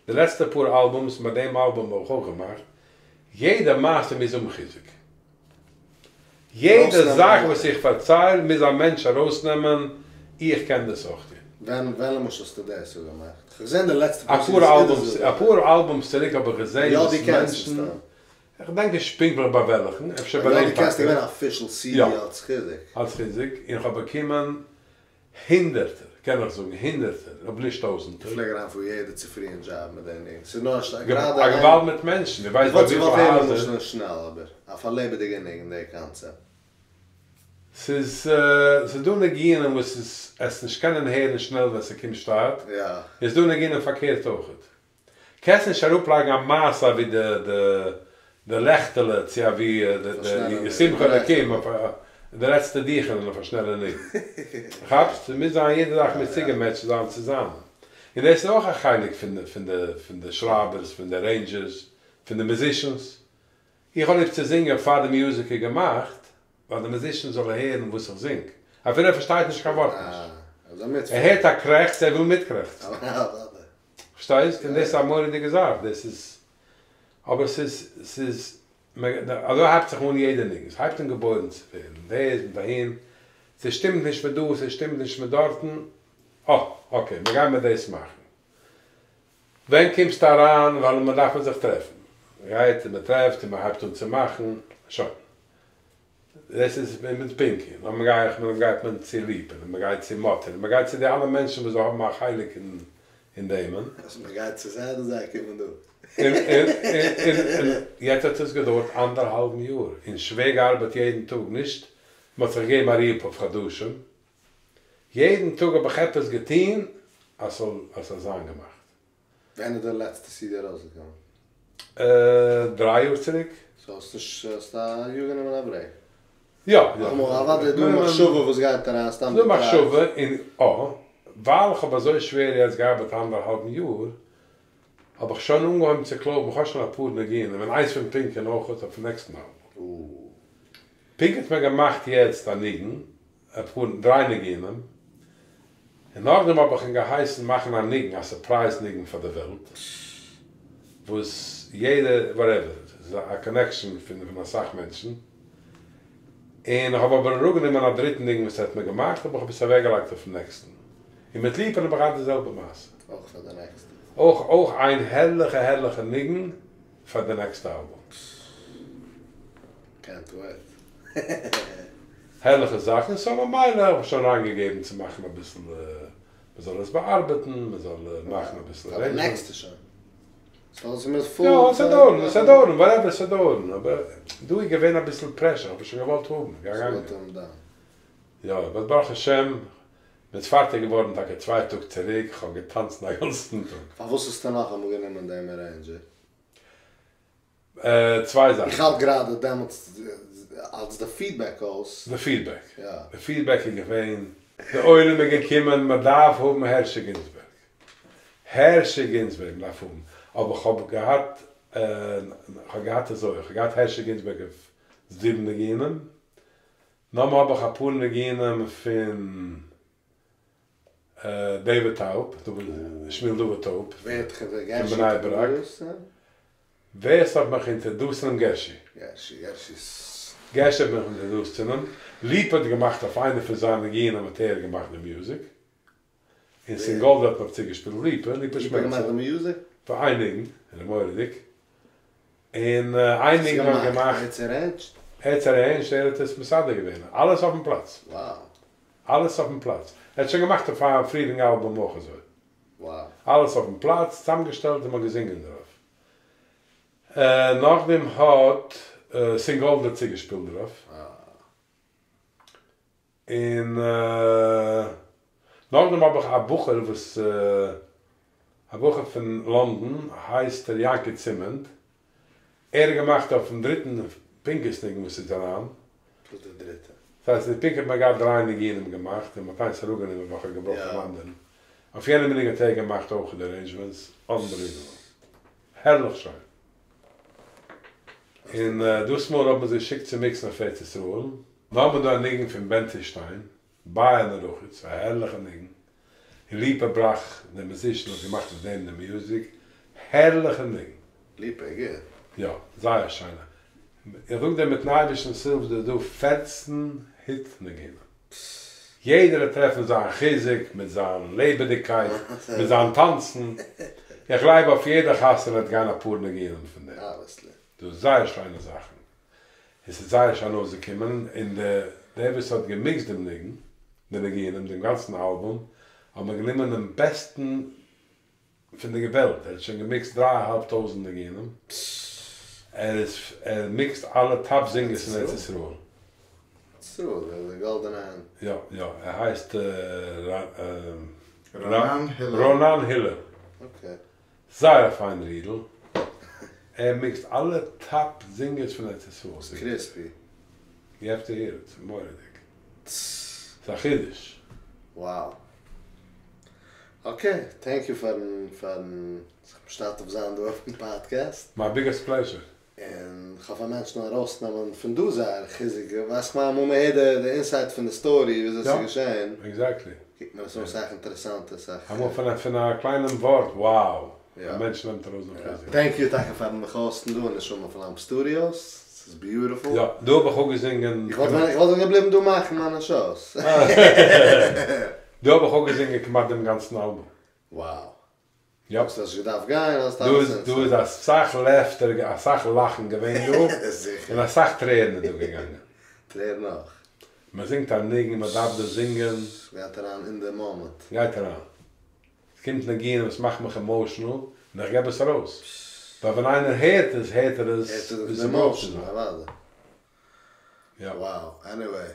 די לעצטע פאר אלבומס, ביי דעם אלבום האב איך אויך געמאכט, יעדע מעשה מוז האבן חיזוק. יעדע זאך וואס איך פארצייל מוז א מענטש ארויסנעמען, איך קען דאס אויך טון. ווען ווען למשל האסטו דאס אזוי געמאכט? כ'האב געזען די לעצטע פאר אפאר אלבומס אפאר אלבומס צוריק האב איך געזען וואס מענטשן, כ'דענק נישט פונקטליך ביי וועלכן, אפשר ביי דעם טאקע. יא. אלס חיזוק, און כ'האב באקומען הונדערטער, קען איך זאגן הונדערטער, אויב נישט טויזענטער. איך פלעג אריינפארן יעדע צופרי אין דזשאב מיט די ניגון, ס'איז נאר א גראדע א געוואלד מיט מענטשן, דו ווייסט ביי וויפיל הייזער. שנעל אבער אויף א לעבעדיגע ניגון די קאנצעפט. ס'איז ס'איז דא ניגונים וואס איז עסט נישט קענען הערן שנעל ווען ס'קומט שטאט, און ס'איז דא ניגונים פארקערט אויכעט. קענסט נישט אראפלייגן א מעשה אווי די די די לעכטעלע צו אווי די ישימך אלקים אויף די לעצטע דיכענען אויף א שנעלע ניגון. כאפסט? ס'מוז זיין יעדע זאך מוז צוגעמעטשט זיין צוזאמען. און דאס איז אויך א חלק פון די פון די פון די שרייבערס פון די ארעינדזשערס פון די מוזישענס. איך האב ליב צו זינגען פאר די מיוזיק איז געמאכט ווייל די מוזישען זאל הערן וואס איך זינג, אפילו ער פארשטייט נישט קיין ווארט נישט. ער הערט א קרעכץ, ער וויל מיטקרעכצן. פארשטייסט? און דאס איז א מורא'דיגע זאך, דאס איז, אבער ס'איז, ס'איז, אזוי הייבט זיך אן יעדע ניגון, ס'הייבט אן געבוירן צו ווערן, דאס מיט אהין, ס'שטימט נישט מיט דא, ס'שטימט נישט מיט דארטן, אה, אקעי, מ'גיימער דאס מאכן. ווען קומסטו אריין ווייל מען דארף מען זיך טרעפן, מען גייט און מען טרעפט און מען הייבט אן צו מאכן, שוין. דאס איז מיט פינקי, נאכדעם גיי איך, נאכדעם גייט מען צו ליפא, און מען גייט צו מאטי, און מען גייט צו די אלע מענטשן וואס זיי האבן א חלק אין דעם. אז מען גייט צו זיי אדער זיי קומען דא. און און און יעצט האט עס געדויערט אנדערהאלבן יאר, און שווער געארבעט יעדן טאג, נישט מען האט זיך געגעבן א רו אויף חדשים, יעדן טאג האב איך עפעס געטון אז ס'זאל אז ס'זאל זיין געמאכט. ווען איז די לעצטע סידי ארויסגעקומען? דריי יאר צוריק. סאו האסט נישט האסט א יאר גענומען א ברעיק? יא יא. נאכאמאל אוודאי איז דא מחשבה וואס גייט אריין סתם דא מחשבה און אה ווייל איך האב אזוי שווער יעצט געארבעט אנדערהאלבן יאר האב איך שוין אנגעהויבן צו קלויבן איך האב שוין אפאר ניגונים און איינס פון פינקען אויכעט אויפן נעקסטן אלבום. פינקי האט מיר געמאכט יעצט א ניגון אפאר דריי ניגונים, און נאכדעם האב איך אים געהייסן מאכן א ניגון, א סורפרייז ניגון פאר די וועלט, וואס יעדער, וואטעווער, ס'איז א קאנעקשאן פון פון אסאך מענטשן, און איך האב אבער אראפגענומען א דריטן ניגון וואס ער האט מיר געמאכט, האב איך עס אוועקגעלייגט אויפן נעקסטן, און מיט ליפא'ן האב איך געהאט די זעלבע מעשה. אויך פאר די נעקסטע. אויך אויך איין הערליכע הערליכע ניגון פאר די נעקסטע אלבום. קענט וועיט. הערליכע זאכן, סאו ממילא האב איך שוין אריינגעגעבן צו מאכן אביסל, מען זאל עס באארבעטן, מען זאל מאכן אביסל ארעינדזשמענטס. פאר די נעקסטע שוין. סאו עס מוז פול. יא, ס'וועט דויערן, ס'וועט דויערן, וואטעווער, ס'וועט דויערן, אבער דא איז געווען אביסל פרעשור, האב איך שוין געוואלט האבן, געגאנגען. יא, באט ברוך השם, מ'איז פארטיג געווארן טאקע צוויי טאג צוריק, כ'האב געטאנצן א גאנצן טאג. פארוואס האסטו נאכאמאל גענומען דעם ארעינדזשער? צוויי זאכן. איך האלט גראדע דעמאלטס אלס די פידבעק אויס. די פידבעק. יא. די פידבעק איז געווען. די עולם איז געקומען מען דארף האבן הערשי גינזבערג. הערשי גינזבערג מען דארף האבן. אבער כ'האב געהאט כ'האב געהאט אזוי כ'האב געהאט הערשי גינזבערג אויף זיבן ניגונים. נאכדעם האב איך אפאר ניגונים פון. דוד טאוב, שמואל דוד טאוב, פון בני ברק, ווער ס'האט מיך אינטערדוסט צו אים? גערשי. גערשי האט מיך אינטערדוסט צו אים, ליפא האט געמאכט אויף איינע פון זיינע ניגונים האט ער געמאכט די מיוזיק, און סינגאלד האט נאך צוגעשפילט ליפא, ליפא שמעלצער, פאר איין ניגון, און מורא'דיג, און איין ניגון האט געמאכט, ער האט עס ארעינדזשט? ער האט עס ארעינדזשט, ער האט עס מסדר געווען, אלעס אויפן פלאץ. אלעס אויפן פלאץ. ער האט שוין געמאכט אויף א פריערדיגן אלבום אויך אזוי. אלעס אויפן פלאץ, צוזאמגעשטעלט און מ'האט געזינגען דערויף. נאכדעם האט סינגאלדער צוגעשפילט דערויף. און נאכדעם האב איך א בחור וואס א בחור פון לאנדאן הייסט ער יענקי צימענט, ער האט געמאכט אויפן דריטן פינקי'ס ניגון וואס איז אריין. וואס די דריטע? דאס הייסט די פינקי האט מיר געהאט דריי ניגונים געמאכט און מ'האט איינס אראפגענומען ווייל כ'האב געברויכט דעם אנדערן. אויף יענעם ניגון האט ער געמאכט אויך די ארעינדזשמענטס, אנבעליוועבל. הערליך שיין. און דאס מאל האט מען עס געשיקט צו מיקסן אויף ארץ ישראל. נאכדעם איז דא א ניגון פון בענצי שטיין, ביי נרחץ, א הערליכע ניגון. און ליפא בראך דער מוזישן האט געמאכט אויף דעם די מוזיק, הערליכע ניגון. ליפא איז גוט. יא, זייער שיינע. איך זאג דיר מיטן אייבערשטנ'ס הילף דא איז דא פערצן היט ניגונים. יעדער וועט טרעפן זיין חיזוק מיט זיין לעבעדיגקייט, מיט זיין טאנצן. איך גלייב אויף יעדע חתונה וועט גיין אפאר ניגונים פון דעם. דא איז זייער שיינע זאכן. עס איז זייער שיין אויסגעקומען, און דער וואס האט געמיקסט דעם ניגון, די ניגונים, דעם גאנצן אלבום, האט מען גענומען דעם בעסטן פון די וועלט, ער האט שוין געמיקסט דריי א האלב טויזנט ניגונים, ער איז ער מיקסט אלע טאפ זינגערס אין ארץ ישראל. ישראל, די גאלדענע הענט. יא יא, ער הייסט רונן הילל. רונן הילל. אקעי. זייער א פיינער אידל, ער מיקסט אלע טאפ זינגערס פון ארץ ישראל. קריספי. יו העוו טו העיר איט, ס'איז מורא'דיג. ס'איז א חידוש. Wow. אקעי, טענק יו פארן פארן זיך משתתף זיין דא אויפן פאדקעסט. מיי ביגעסט פלעזשער. און כ'האף אז מענטשן וועלן ארויסנעמען פון דא זייער חיזוק, ווייסט כ'מיין אמאל מ'הערט די די אינסייד פון די סטארי וויאזוי ס'איז געשען, עקזעקטלי. קוקט מען עס אן סאך אינטערעסאנטער סאך. אמאל פון א פון א קליינעם ווארט, wow, א מענטש נעמט ארויס דעם חיזוק. טענק יו טאקע פארן מיך האוסטן דא אין נשמה פלאם סטודיאוס, ס'איז ביוטיפול. יא, דא האב איך אפגעזינגען. איך וואלט איך וואלט געבליבן דא מאכן מיינע שאוס. דא האב איך אפגעזינגען כמעט דעם גאנצן אלבום. Wow. יא. האסט נישט געדארפט גיין, האסט דא איז דא איז אסאך לעפטער, אסאך לאכן געווען דא, זיכער. און אסאך טרערן איז דא געגאנגען. טרערן אויך. מען זינגט א ניגון, מען דארף דאס זינגען. גייט אריין אין די מאמענט. גייט אריין. עס קומט ניגונים וואס מאכט מיך עמאושענעל, און איך געב עס ארויס. ווייל ווען איינער הערט עס, הערט ער עס הערט ער ווי די ס'ברויך צו עמאושען, זיין. אוודאי. יא. Wow, עניוועי.